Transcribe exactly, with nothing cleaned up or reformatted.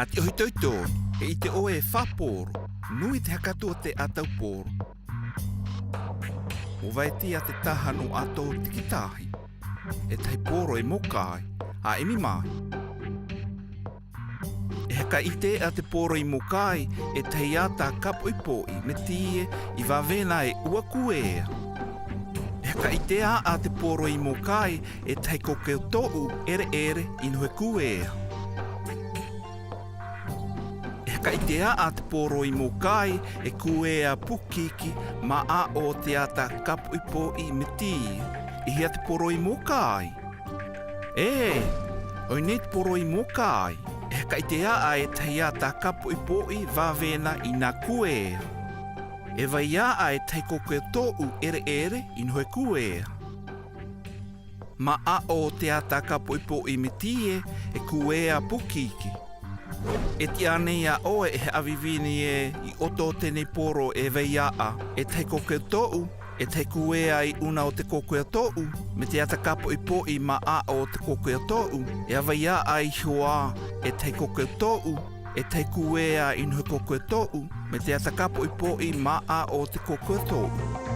Ati ohi toitoi, e ite oe e fa poro, nui te hakatu o te atau poro. Mo vae tia te taha nuu ato tiki tahi. E tahi poro i Mokai, a imi mai. E haka ite ā te poro i Mokai e tahi ata kapoipoi metie i vavena e ua kuea. E haka ite ā te poro i Mokai e tahi kokeoto'u ereere i nohe kuea. E haka ite ā te poro i Mokai e kuea pukiki ma a'o te ata kapoipoi metie. Iha te poro i Mokai. E, oi nei te poro i Mokai. E haka ite ā e tahi ata kapoipoi vavena i na kuea. E vae ā e tahi kokeoto'u ereere i nohe kuea. Ma a'o te ata kapoipoi metie e kuea pukiki. E tia nei ā oe e ha vivini e i oto o tenei poro e vae ā e tahi kokeoto'u, e tahi kuea i una o te kokeoto'u, me te ata kapoipoi ma a'o o te kokeoto'u, e a vae ā iho ā e tahi kokeoto'u, e tahi kuea i nohe kokeoto'u, me te ata kapoipoi ma a'o o te kokeoto'u.